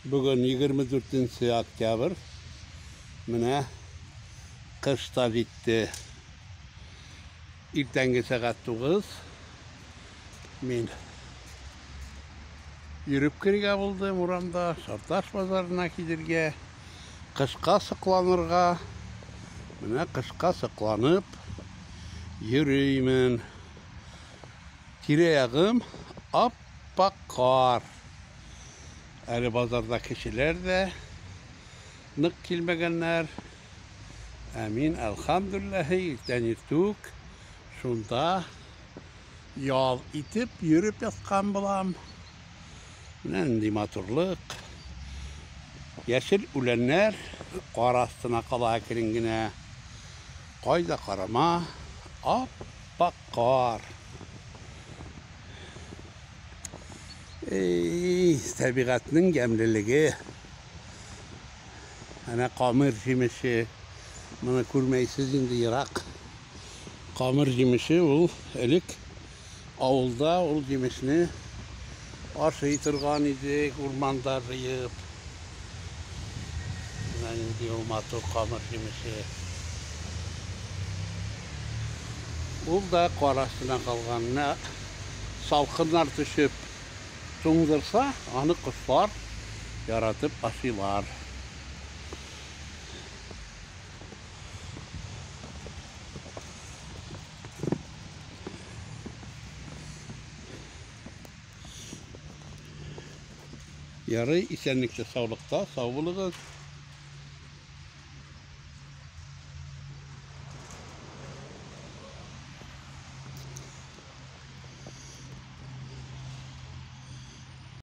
Бүген 24 октябрь. Менә кыш та җитте. Иртәнге сәгать 9. Мин йөреп керергә булдым урамда, Сарташ базарына килергә, кышка сокланырга. Менә кышка сокланып йөриймен. Тирә-ягым ап-ак кар. Әле базарда кешеләр дә нык килмәгәннәр. Ә мин, әлхәмдүлилләһи, иртән иртүк шунда ял итеп йөреп яткан булам. Менә нинди матурлык. Яшел үләннәр кар астына кала әкрен генә. Кайда карама, ап-ак кар. Эй, табигатьнең ямьлелеге. Әнә камыр җимеше. Моны күрмәйсез инде ерак. Камыр җимеше ул элек авылда ул җимешне ашый торган идек, урманда җыеп. Менә нинди ул матур камыр җимеше. Ул да кар астына калган. Менә салкыннар төшеп туңдырса, аны кошлар яратып ашыйлар. Ярый, исәнлектә, саулыкта, сау булыгыз.